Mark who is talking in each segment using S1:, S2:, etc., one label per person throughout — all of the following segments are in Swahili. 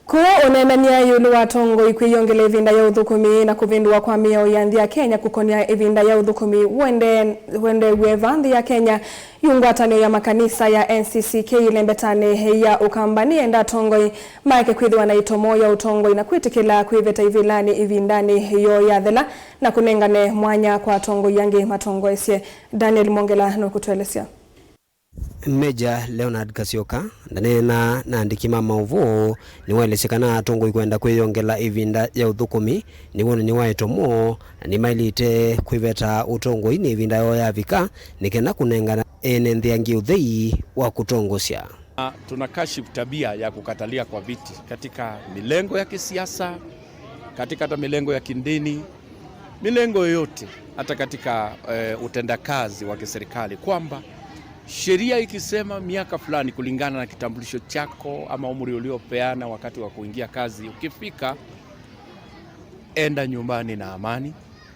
S1: Kuo unenania yulu wa tongoi kwiyongela ivinda ya uthukumi na kuvindua kwa miao ya nthi ya Kenya kukonia ivinda ya uthukumi wendewe va nthi ya Kenya. Yungwatanio ya makanisa ya NCCK ilembetani ya Ukamba nienda tongoi maeke kwithiwa na itomo ya utongoi na kwitikila kwiveta ivilani ivindani yo yathela na kunengane mwanya kwa tongoi yangi matongoesye. Daniel Mongela nukutwelesya.
S2: Meja Leonard Kasyoka ndanena na andiki ma mauvoo niwaelesekana atongoi kwenda kwiyongela ivinda ya uthukumi ni wonanio wa itomo na nimailite kwiveta utongoini ivinda yoo yavika nikenda kunengana ene nthi angi uthei wa kutongosya.
S3: Tunakashifu tabia ya kukatalia kwa viti katika milengo ya kisiasa, katika hata milengo ya kidini, milengo yoyote, hata katika utendakazi wa kiserikali, kwamba sheria ikisema miaka fulani kulingana na kitambulisho chako ama umri uliopeana wakati wa kuingia kazi, ukifika enda nyumbani na amani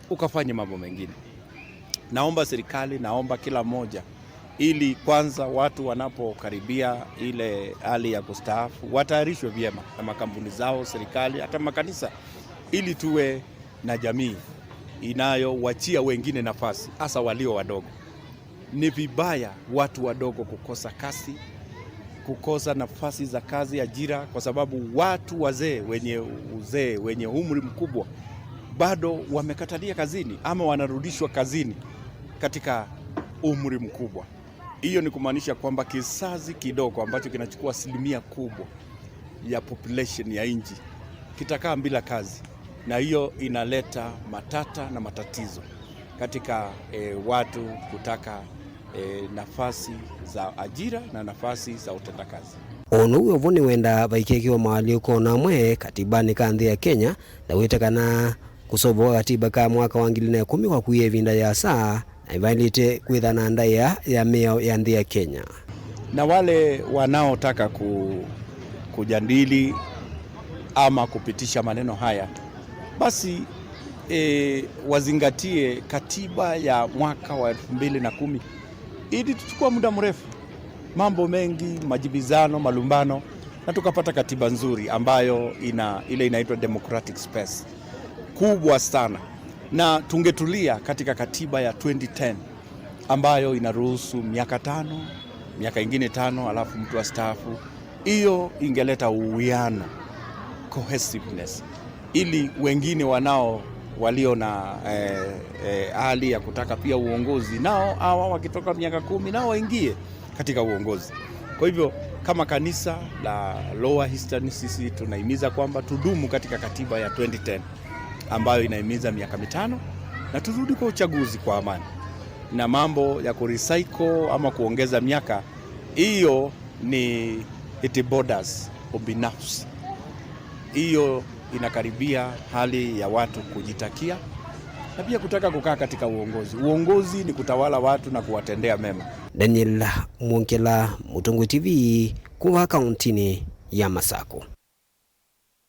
S3: ukafanye mambo mengine. Naomba serikali, naomba kila mmoja, ili kwanza watu wanapokaribia ile hali ya kustaafu watayarishwe vyema na makampuni zao, serikali, hata makanisa, ili tuwe na jamii inayowachia wengine nafasi, hasa walio wadogo. Ni vibaya watu wadogo kukosa kasi, kukosa nafasi za kazi, ajira, kwa sababu watu wazee wenye uzee wenye umri mkubwa bado wamekatalia kazini ama wanarudishwa kazini katika umri mkubwa. Hiyo ni kumaanisha kwamba kizazi kidogo ambacho kinachukua asilimia kubwa ya population ya nchi kitakaa bila kazi, na hiyo inaleta matata na matatizo katika watu kutaka nafasi za ajira na nafasi za utendakazi.
S2: Onu uvu ni wenda vaikikiwa mwalyuko namwe katibani ka nthi ya Kenya na witekana kusovwa katiba ka mwaka wa 2010 kwa kuia ivinda ya saa na ivailite kwitha na ndaia ya miao ya nthi ya Kenya.
S3: Na wale wanaotaka kujadili ama kupitisha maneno haya basi wazingatie katiba ya mwaka wa 2010. Ili tuchukua muda mrefu, mambo mengi, majibizano, malumbano, na tukapata katiba nzuri ambayo ina ile inaitwa democratic space kubwa sana, na tungetulia katika katiba ya 2010 ambayo inaruhusu miaka 5, miaka ingine 5, alafu mtu astaafu. Hiyo ingeleta uwiano, cohesiveness, ili wengine wanao walio na hali ya kutaka pia uongozi nao hawa wakitoka miaka 10 nao waingie katika uongozi. Kwa hivyo kama kanisa la Lower Eastern sisi tunahimiza kwamba tudumu katika katiba ya 2010 ambayo inahimiza miaka 5 na turudi kwa uchaguzi kwa amani, na mambo ya kurecycle ama kuongeza miaka hiyo ni it borders ubinafsi. Hiyo inakaribia hali ya watu kujitakia na pia kutaka kukaa katika uongozi. Uongozi ni kutawala watu na kuwatendea mema.
S2: Daniel Mwongela, Mutongwe TV, kuwa kauntini ya Masako.